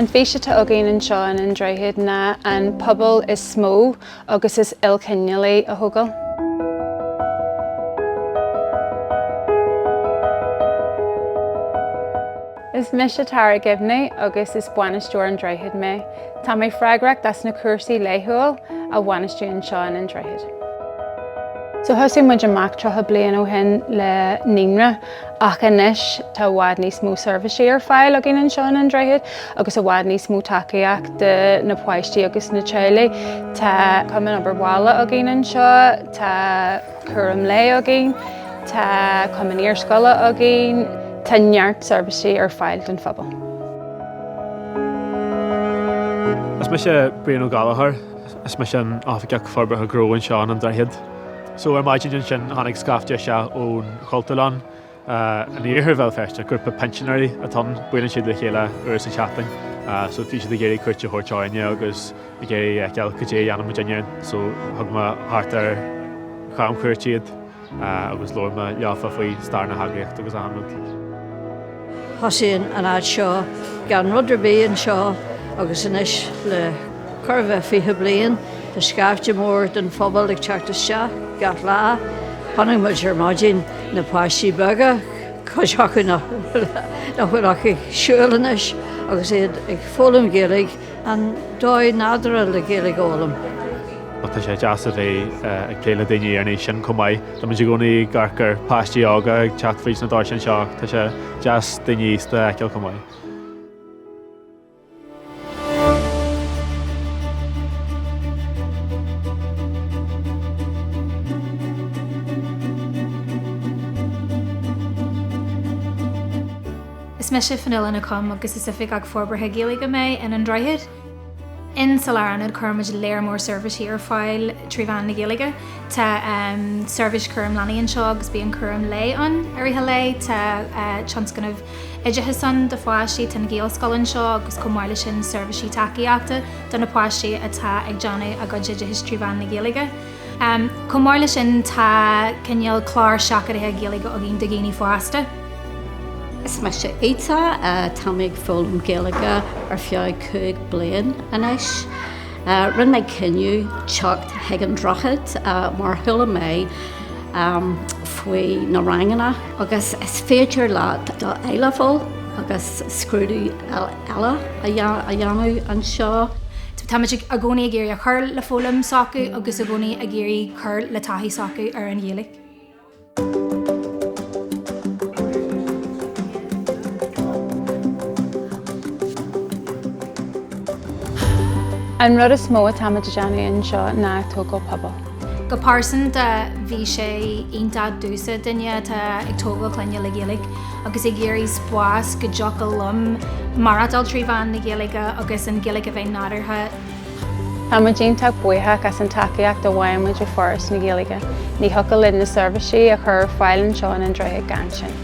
An fís atá againn anseo in An Droichead ná an pobal is mó agus is ilchineálaí a thógáil. Is mise Tara Gibney agus is Bainisteoir An Droichead mé. Tá mé freagrach as na cúrsaí laethúil a bhainistiú anseo in An Droichead. So thosaigh muid amach 30 bliain ó shin le naíonra ach anois tá i bhfad níos mó seirbhísí ar fáil againn anseo in An Droichead agus i bhfad níos mó tacaíocht do na páistí agus na teaghlaigh. Tá Cumann Obair Bhaile againn anseo, tá cúram lae againn, tá cumann iarscoile againn, tá neart seirbhísí ar fáil don phobal. Is mise Brian Ó Gallchóir, is mise an Oifigeach Forbartha Gnó anseo in An Droichead. So ar maidin ansin tháinig scaifte isteach ón Chultúrlann in iarthar Bhéal Feirste, grúpa pinsinéirí atá ann, buaileann siad le chéile uair sa tseachtain. So bhí siad ag iarraidh cuairt a thabhairt orainne agus ag iarraidh a fheiceáil cad é a dhéanann muidinne. So thug mé thart ar chamchuairt iad. agus labhair mé leofa faoi stair na heagraíochta agus achan rud. Thosaigh an áit seo gan rud ar bith anseo agus anois le chóir a bheith 20 bliain tá scaifte mór den phobal ag teacht isteach gach lá. Chonaic muid ar maidin na páistí beaga, cuid acu nach bhfuil ach ag siúl anois agus iad ag foghlaim Gaeilge. An dóigh nádúrtha le Gaeilge a fhoghlaim. Tá sé deas a bheith ag plé le daoine ar an aois sin chomh maith. Tá muid i gcónaí ag amharc ar páistí óga ag teacht fríd na doirse anseo ach tá sé deas daoine aosta a fheiceáil chomh maith. Is mise Fionnuala Nic Chom agus is Oifigeach Forbartha Gaeilge mé in An Droichead. In sa Lárionad cuirimid léar mór seirbhísí ar fáil trí mheán na Gaeilge. Tá seirbhís cúram leanaí anseo agus bíonn cúram lae ann i rith an lae. Tá tionscnamh oideachais ann do pháistí, tá an Ghaelscoil anseo agus chomh maith leis sin seirbhísí tacaíochta do na páistí atá ag déanamh a gcuid oideachais trí mheán na Gaeilge. Chomh maith leis sin tá cineál clár seachadta Gaeilge againn do dhaoine fásta. Is mise Ita, tá mé ag foghlaim Gaeilge ar feadh 5 bliain anois. Rinne mé cinneadh teacht chuig an Droichead mar chuala mé faoi na ranganna agus is féidir leat do A-Level agus scrúdú eile a dhéanamh anseo. Táimid i gcónaí ag iarraidh a chur le foghlaim s'acu agus i gcónaí ag iarraidh cur le taithí s'acu ar an Ghaeilge. An rud is mó atáimid a déanamh anseo ná tógáil pobail. Go pearsanta bhí sé iontach domhsa, duine atá ag tógáil clainne le Gaeilge agus ag iarraidh spás go dtiocfadh liom maireachtáil trí mheán na Gaeilge agus an Ghaeilge a bheith nádúrtha. Tá muid iontach buíoch as an tacaíocht a bhfaigheann muid ó Foras na Gaeilge. Ní thiocfadh linn na seirbhísí a chur ar fáil anseo in An Droichead gan sin.